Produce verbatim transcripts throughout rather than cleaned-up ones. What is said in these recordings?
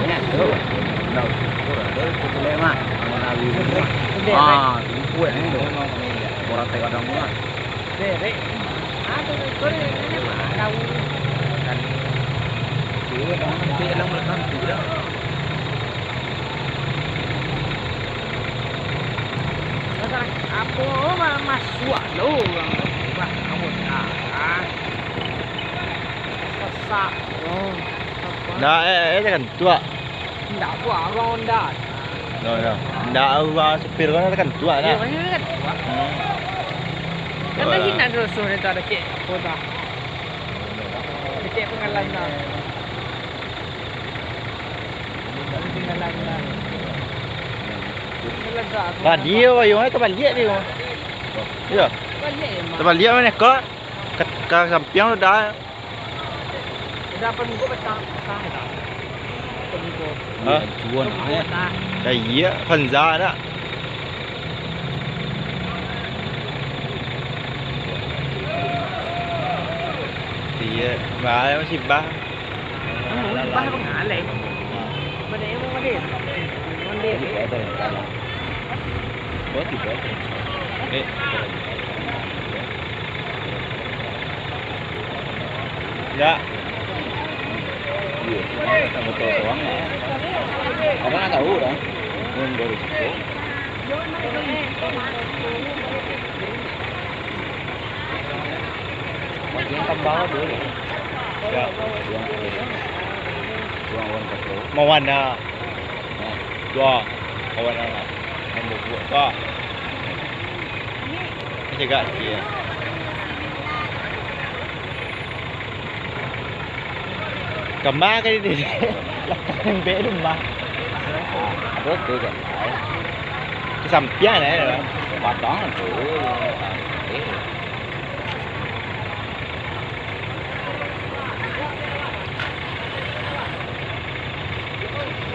Ingat tu. Tahu. Ado tu lek mah. Mana lagi? Ah, tu kuat ni tu. Orang teh kadang tu lah. Derek. Ah, tu, tu, tu, tu, tu, tahu. Kan. Tu, kan, dia dalam belakang tu dah. Apo malah masuak lo urang tu? Bah, kamu dah. Sasak lo. Ndak, eh, eh, jangan tuak. Ndak, buah urang Honda. No, no. Ndak, urang supir kan ada kan tuak, nak. Iyo, kan tuak. Hmm. Kan dah hinan rusuh dia tu ada kek, apo dah. Kek pengalan dah. Pengalan dah. Pengalan dah. Lah, dia, wayuang, eh, terbalik dia. Iyo. Terbalik ya, Mak? Terbalik mana kau? Ka, ka sampiang tu dah. Udah apa minggu petang, petang dah. Apa minggu? Hah? Cuan, ah, ya. Dah iya, Fanza dah. Iya, bah, masih bah. Bah pengalai. Mana yang mau hadir? Hadir. Berarti, berarti. Eh. Ya. Iya, sama-sama orang lah. Abang nak tahu orang yang baru situ. Makin tambah tu. Ya. Mawan dah. Dua. Mawan dah. Nombor dua. Dua. Jaga dia. Kama ka di, di, lakang lembek tu mah. Apo tu kan? Kasampiang eh. Padang tu.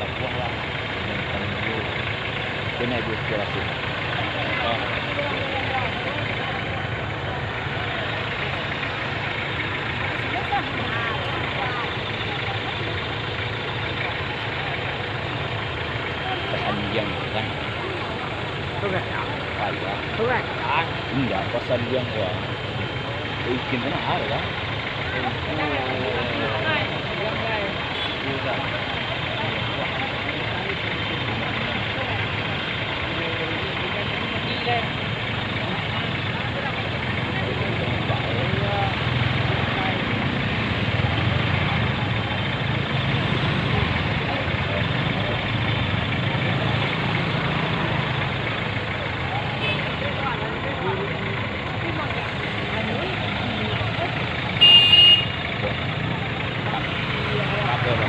Labuah lah. Kena di aspirasi. Pasandiang tu kan. Payah. Indak, pasandiang tu ah. Ikin mana ada kan? Apo tu?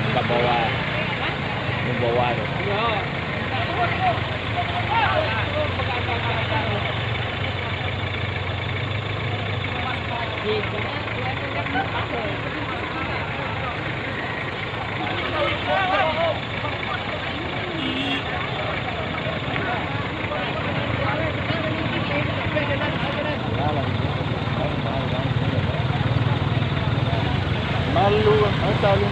Buka bawah. Buka bawah tu. Malu, malu.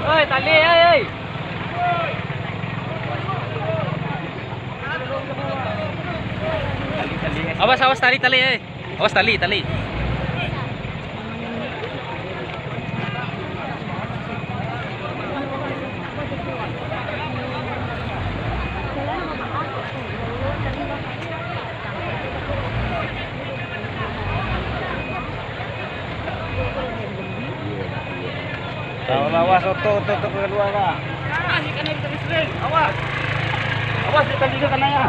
Oi, tali, oi, oi. Awas, awas, tali, tali, oi. Awas, tali, tali. Tahu lah, awas, oto, oto, oto keluar lah. Awas. Awas, dia tadi dia kena ya.